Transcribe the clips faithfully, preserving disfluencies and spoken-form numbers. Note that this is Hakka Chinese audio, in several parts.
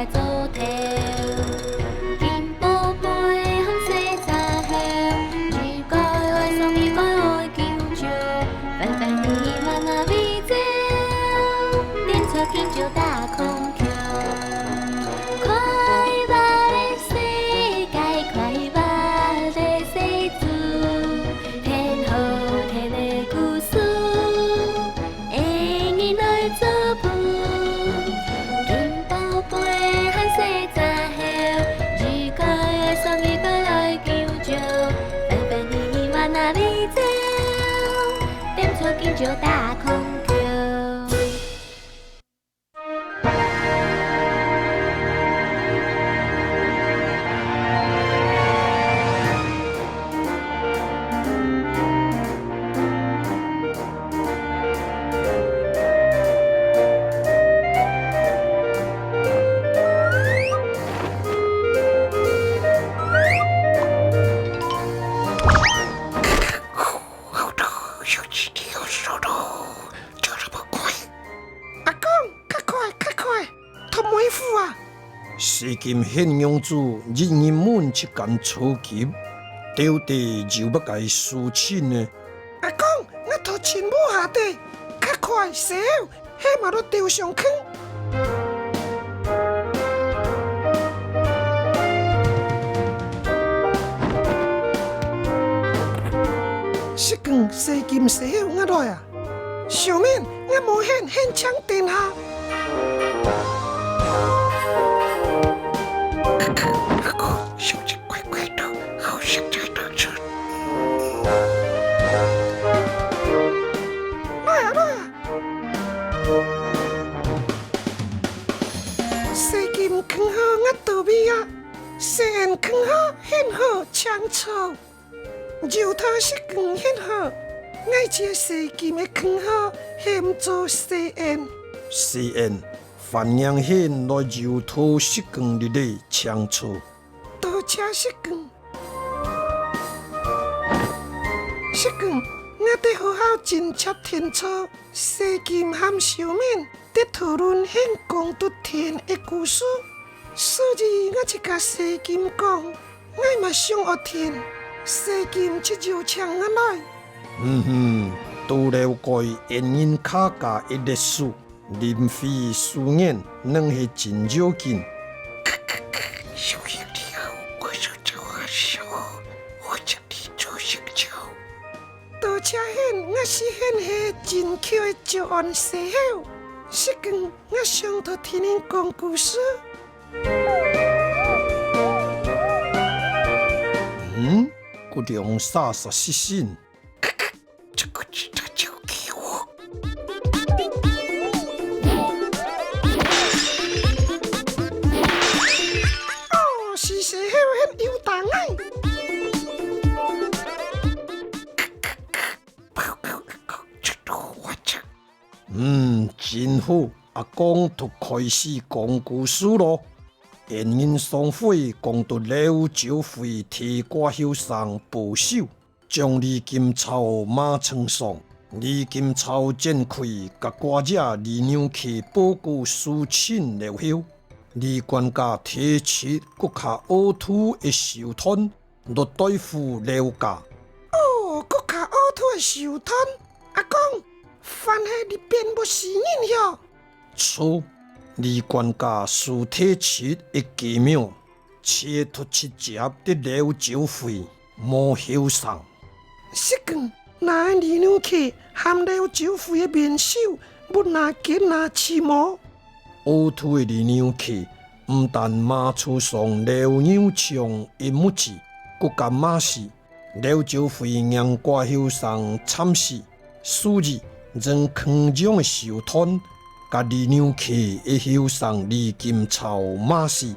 做頭。金寶貝和細隻猴，一個愛送，一個愛救救，分分你慢那飛走，踮出金蕉打孔。快樂的世界，快樂的世界，聽好聽的故事。 會人來做伴。金寶貝和細隻猴，一個愛送，一個愛救救，分分你慢那飛走，踮出金蕉打孔。 阿公，較快，較快，讀妹夫啊！細金現娘子一入門就敢著急，到底有麼个事情呢？阿公，𠊎讀親無下底，較快，細猴，係嘛都掉上坑。 細光、細金、細猴，𠊎來啊！小面，𠊎無掀，掀牆等下。阿公，小姐乖乖的，好食在當中。來啊，來啊！ 細金囥好𠊎倒位啊，細猴囥好掀好清楚。又討細光掀好，𠊎這細金个囥好喊做細猴。細猴，歡迎掀來又討細光這个清楚。 多謝細光。細光，𠊎兜學校真正聽著細金和小面在討論掀光牯田个故事，所以𠊎就佮細金講，𠊎嘛想愛田，細金就邀請𠊎來。嗯哼，都了解恩人客家个歷史。 林輝、素顏，恁係真要緊。小兄弟好，我想做阿叔，我請你做成就。多謝掀，𠊎是掀係真巧个招安細猴。細光，𠊎想討聽你講故事。嗯，姑娘煞煞失信。 這個值得交給我。哦，是細猴掀有膽个。報告，報告，這都我做。嗯，真好，阿公就開始講故事囉。恩人上回講到劉朝輝替寡後生報仇， 將李金超罵成喪。李金超展開佮寡爺李娘契報告事情了後，李管家提出閣較奧特个手段，來對付劉家。哦，閣較奧特个手段？阿公，還係你變活死人喲？ 著，李管家所提出个計謀，就係直接對劉朝輝無後生。細光，若係李娘契含劉朝輝个面首，會拿劍拿刺無？奧特个李娘契毋但罵著傷劉娘昌个目珠，閣敢罵死 劉朝輝䀴寡後生慘死，所以用共樣个手段，佮李娘契个後生李金超罵死。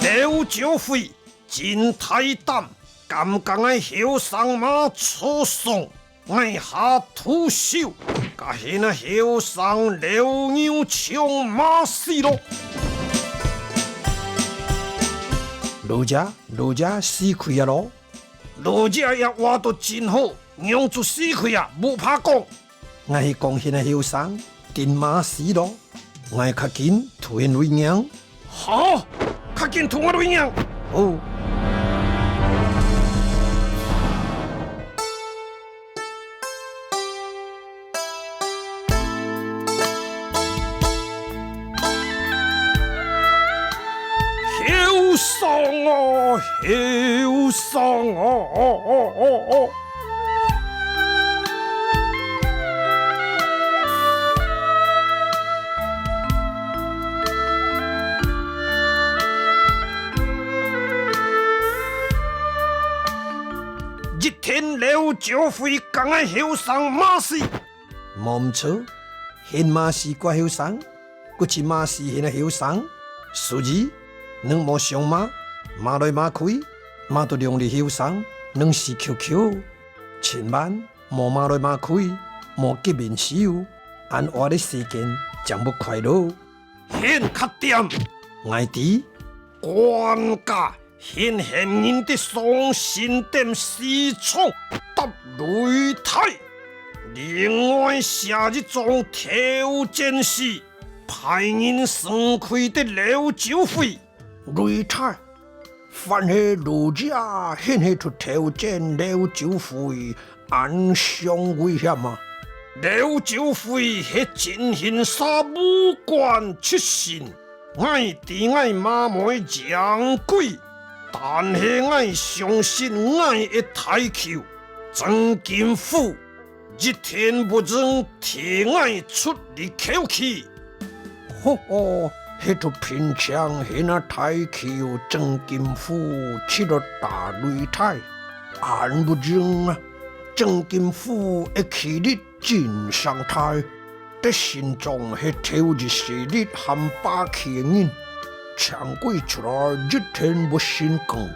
劉朝輝， 真大膽，敢佮𠊎後生罵著傷，𠊎下毒手，佮你後生劉娘昌罵死囉！老姐，老姐死去啊咯！老姐也活到真好，仰子死去啊，無怕講。𠊎係講現个後生，定嘛死咯。𠊎較緊渡現鐳銀。哈！較緊渡𠊎鐳銀！好。 後生啊，後生啊！一聽劉朝輝講𠊎後生嘛死， 無毋著，現嘛死較後生，故去嘛死現个後生。所以，人無相罵，罵來罵去，罵到兩儕後生，人死翹翹。千萬莫罵來罵去，莫結冤仇，恁活个世間正會快樂。 現較恬，𠊎知。管家，現喊人在送信店市場搭擂台，另外寫一張條件書，派人送去得劉朝輝。擂台， 凡係老姐現係出頭前劉朝輝，恁傷危險啊！劉朝輝係真行社武官出身，𠊎知𠊎嘛毋會贏佢，但係𠊎相信𠊎个大舅曾金虎 一定毋會替𠊎出力搝佢。吼吼，係到平常現啊大舅曾金虎去到打擂台，恁毋容啊！曾金虎个氣力真上大，在信莊係頭一勢力和霸氣个人，請佢出來一定毋成功。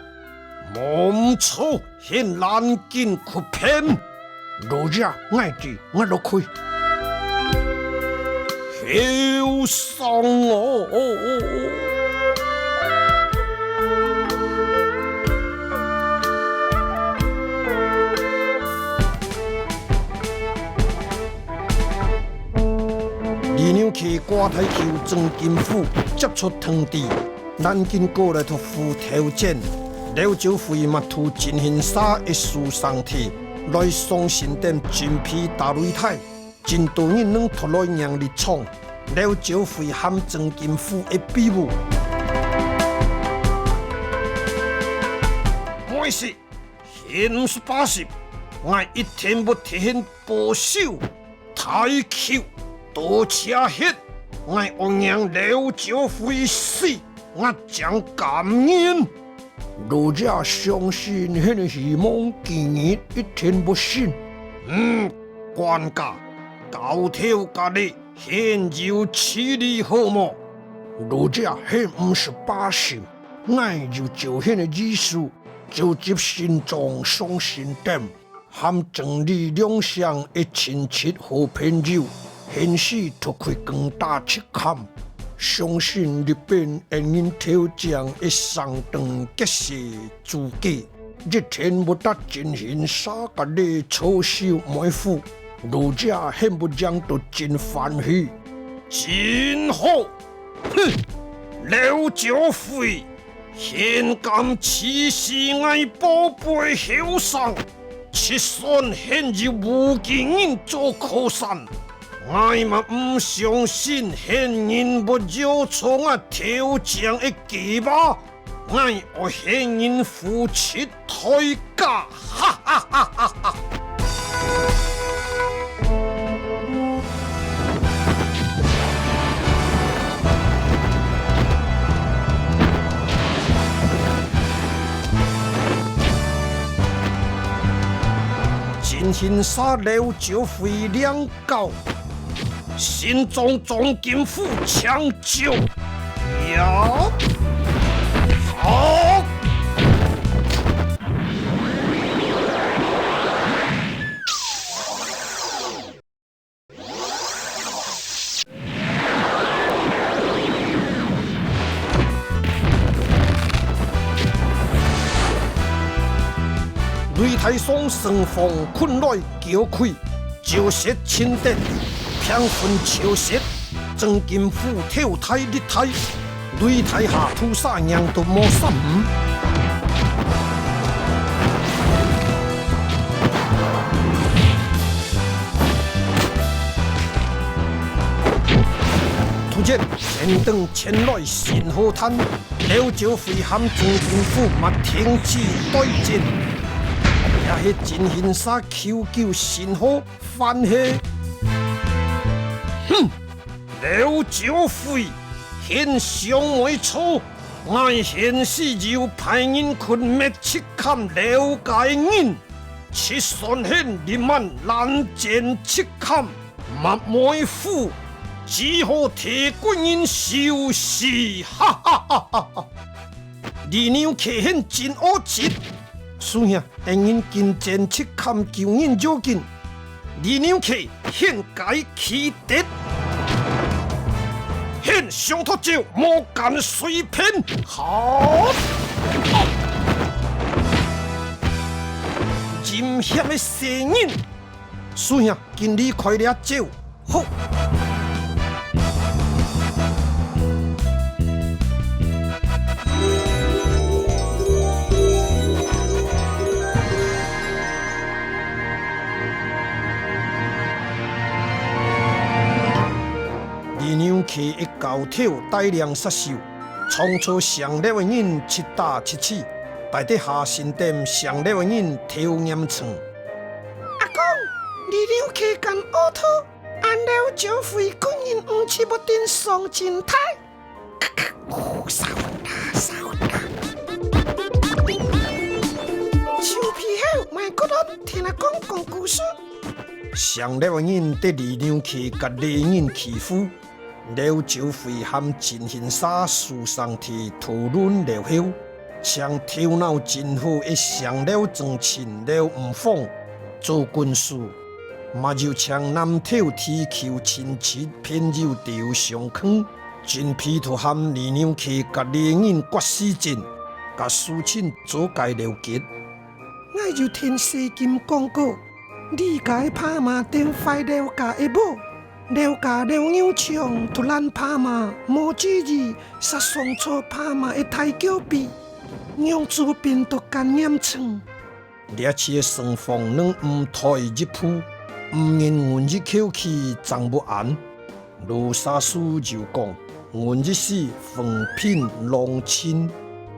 無毋著， 現趕緊去騙。老姐，𠊎知，𠊎落去。後生哦！李良去掛太舅曾金虎接出通知， 趕緊過來到府頭前，劉朝輝嘛渡真興社个書生弟來送信店準備打擂台，真多人攏渡來迎入場，劉朝輝和曾金虎个比武。毋好意思，現毋使把心，𠊎一定會替你報仇。 大舅，多謝你，𠊎愛讓劉朝輝死，𠊎正甘願。老姐相信你个希望今日一定會成。嗯，管家，到頭該日你有處理好無？老姐，你毋使把心，𠊎有照你个意思，召集信莊送信店， 和曾李兩姓个親戚好朋友，興師渡去攻打赤崁，相信日本恩人投降个相當結社組織，一定會得真興社个操守維護，老姐你會贏到真歡喜。真好！哼，劉朝輝， 你敢欺負𠊎寶貝後生，就算你有無辜人做靠山，𠊎嘛毋相信你人會饒錯𠊎投降个計劃。𠊎愛你人付出代價！哈哈哈哈哈！ 真興社劉朝輝領教，信莊張金虎請就。呀！好！大宋城防困來繳費，朝夕清點，平分朝夕，正金府頭戴歷代，擂台下屠殺，贏到無三五。突然，天頂傳來信號彈， 劉朝輝和正金府嘛停止對戰，這係進行啥求救信號，還係？哼！劉朝輝，你想無著，𠊎現時有派人去滅赤崁劉家人，就算你這滿濫戰赤崁， 嘛無苦，只好替國人收屍，哈哈哈哈哈！李良啟你真惡質，輸贏𠊎人進前去看救人要緊，李良啟你該氣得，你想討招無敢隨便，好！陰險个細人！ 輸贏緊離開這招。好！李良啟一交頭帶領殺手，撞著城樓个人七打七七，敗得下身點城樓个人頭嚴重。 阿公，李良啟敢屙吐，恁劉朝輝國人毋知會定傷盡大。哦，殺昏啦，殺昏啦！臭皮猴，莫過來，聽阿公講故事。城樓个人得李良啟甲裡人欺負， 劉朝輝和陳興沙受傷在討論了後，請頭腦真好个城樓正卿劉五方做軍師，嘛有請南投地區親戚朋友鬥相勸，準備討和李良啟甲裡人決死戰，甲事情做个了結。 𠊎有聽細金講過，李家个拍馬電壞劉家个屋，劉家劉牛祥突然拍馬無注意，殺傷著拍馬个大腳髀，讓豬病毒感染症。這次个城防能毋退一步，毋然阮一口氣正無安。 羅沙書有講，阮一死風平浪靜，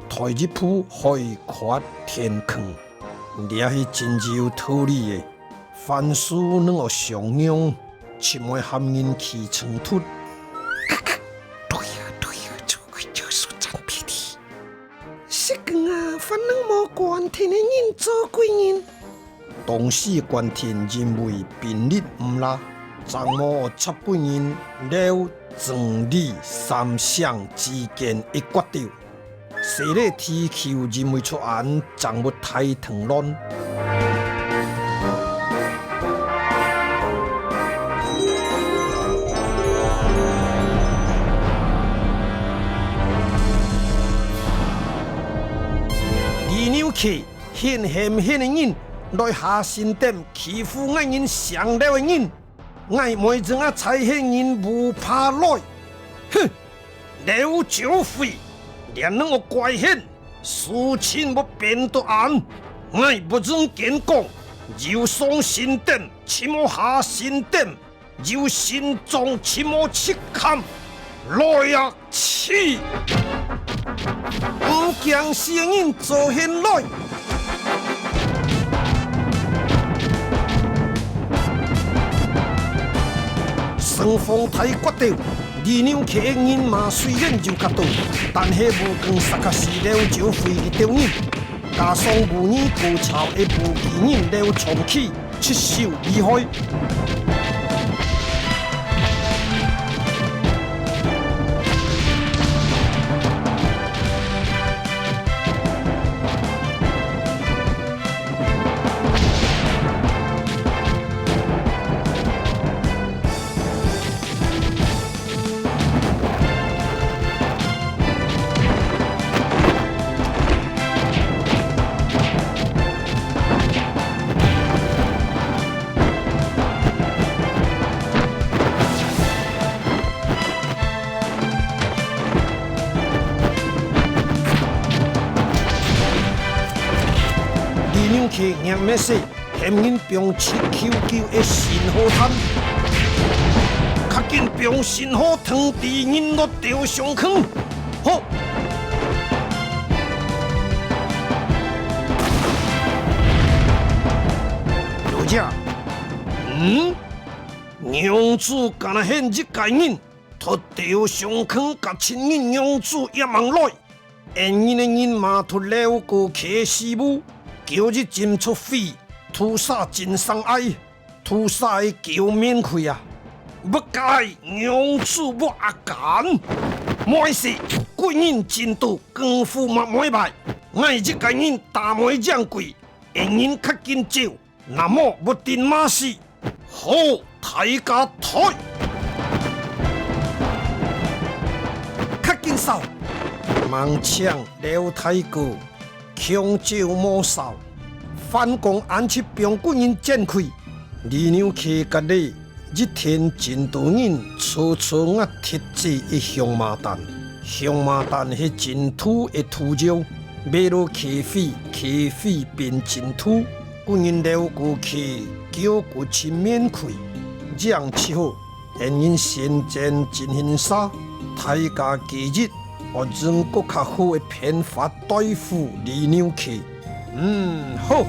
退一步海闊天空。這係真有道理个，凡事能夠商量，就毋會和人起衝突。對啊，對啊，做鬼做事真別離。 實梗啊，還能無官天个人做鬼人。當時官天因為兵力毋罅，正無插鬼人劉、鄭、李三省之間个決鬥。西螺地區因為出安，正會大動亂。 李良啟，你係毋係个人，來下身點欺負𠊎人城樓个人，𠊎妹子啊，在係人無怕來。哼！ 劉朝輝，連你个怪現，事情會變到恁，𠊎不認見講，有上身點，就無下身點，有心臟，就無氣坎，來啊，去！毋驚死个人做現來！ 城防大決鬥，李良啟个人馬雖然有較多，但係無講煞較死劉朝輝个兜人，加上武藝高超个武技人劉長啟，出手厲害。 李去硬搣死，喊人放七九九个信號彈。較緊放信號彈佇人落斗上空。好。有影，嗯？娘子干焦喊一个人，落斗上空甲親人娘子也吂來。 𫣆人个人馬佇樓高起事務，叫一陣出飛，屠殺真生愛，屠殺个叫面開啊！不該娘子不阿敢，莫死，貴人進度功夫嘛莫敗，𠊎一个人打妹將貴，𫣆人較緊走。 那麼不定馬死，好，大家退！較緊掃！吂請老大哥，強招無效，反光恁直放軍人展開，李娘契甲咧 一天真多人初初壓鐵製个香麻彈，香麻彈係真土个土窯，買落契飛，契飛變真土，軍人摎過去，叫過去面開，樣就好，𫣆人先戰進行殺，大家記憶，愛用更較好个辦法對付李娘契。 嗯，好。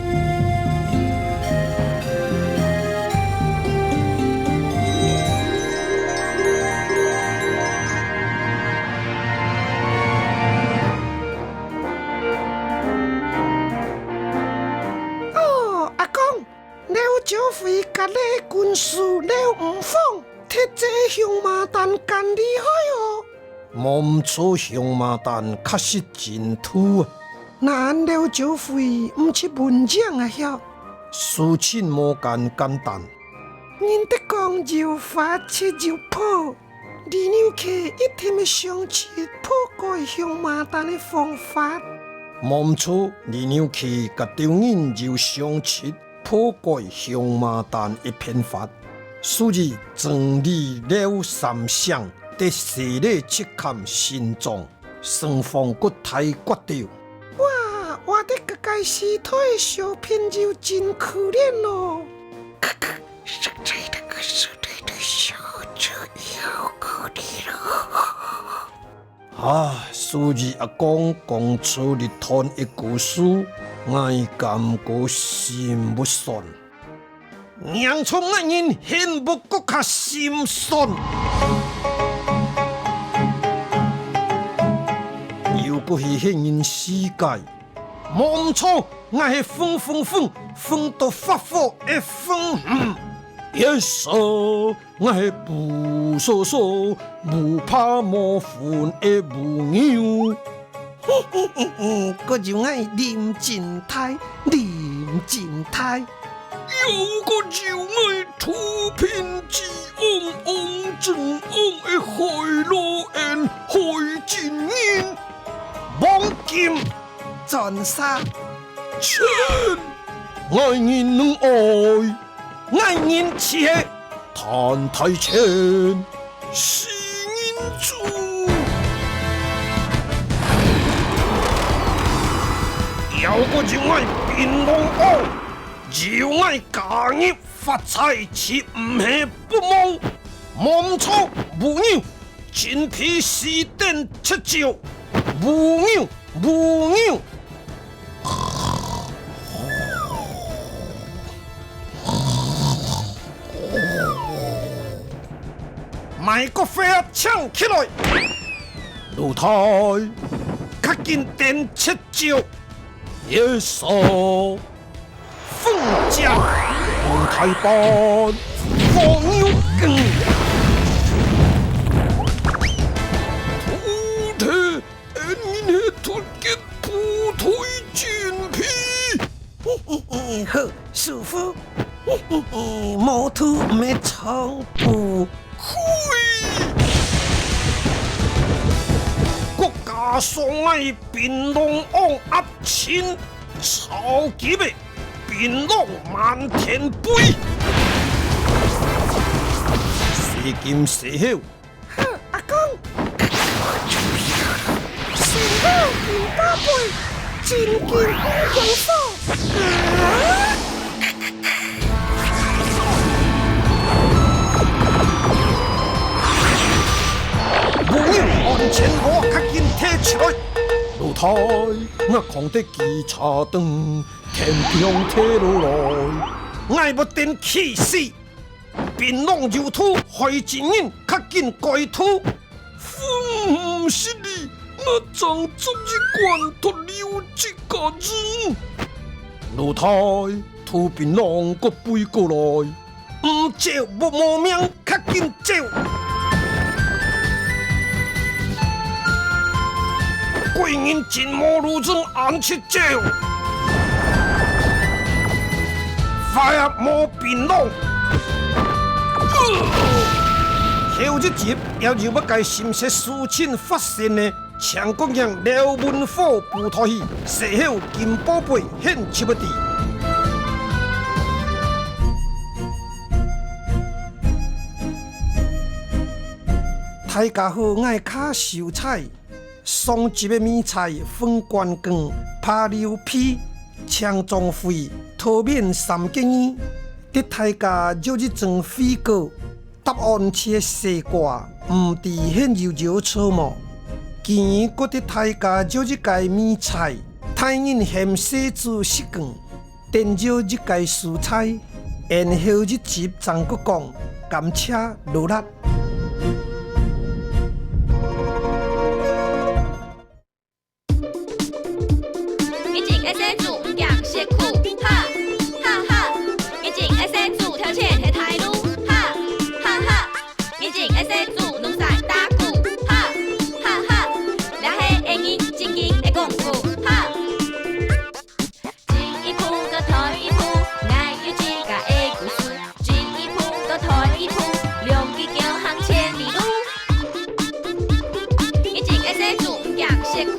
哦，阿公，劉朝輝甲咧軍師劉五峰，鐵製香麻彈，真厲害哦！無毋著，香麻彈確實真土啊！ 那劉朝輝毋識文章啊曉。事情無恁簡單。人得講有法就有破，李娘契一定係想出破解香麻彈个方法。無毋著，李娘契甲兜人有想出 破解香麻彈个辦法，所以整理了三省，得勢咧直崁新莊，雙方各大決鬥。哇，活得个該時代小朋友真可憐咯。啊，所以阿公講出這段个故事，𠊎感覺心毋爽。硬衝𠊎人幸福國家心酸。又過去係人世界，無毋著，𠊎係風風風，風到發火个風。嗯，Yes sir。 𠊎係烏疏疏、烏白無分个烏牛。嘿嘿嘿嘿，還有𠊎林振泰，林振泰。又還有𠊎肚皮至紅紅真紅个海螺𫣆海珍人。黃金、鑽石、錢，𠊎人兩愛。 𠊎人就係貪大錢、死人豬。又過有𠊎檳榔王，有𠊎家業發財，就毋係不謀。無毋著，烏牛， 真皮死等七招，烏牛，烏牛。賣國費啊，請起來！老弟，較緊等七招。Yes sir。 粉醬、烏大班、火牛羹。徒弟，𫣆人係突擊部隊精兵。嘿嘿嘿，好，師傅。嘿嘿嘿，無圖毋係長步。 嘿！國家上愛檳榔王壓陣，超級个檳榔滿天飛。洗金洗後。好，阿公。洗好檳榔飛，真真經有火。無人安全帽較緊提出來。老弟，𠊎扛得機車燈，天頂跌落來。𠊎無等氣死。 檳榔有毒，害一人較緊改毒。分毋識哩，𠊎正執一罐毒溜一家人。老弟，毒檳榔過飛過來。毋走無無命，較緊走。貴人真無路用，恁直走。 快啊，無檳榔！後一集又有麼个心事事情發生呢？請各位廖文虎舞台戲，事後金寶貝獻出不知。大家好，𠊎係卡秀才。 上集个謎猜分關公、扒溜皮、青裝會、桃面三結義，得大家約一陣會過，答案就係西瓜，毋知現有約著無？今晡日過得大家約一个謎猜，大人喊細子食飯。 等約一个時差，然後一集正過講，感謝勞力。日進个細子毋驚食苦，哈，哈哈。日進个細子頭前係大路，哈，哈哈。日進个細子弄山打鼓，哈，哈哈。這係恩人正經个功夫，哈。 進一步，過退一步，𠊎有自家个故事。進一步，過退一步，兩隻腳行千里路。日進个細子毋驚食苦，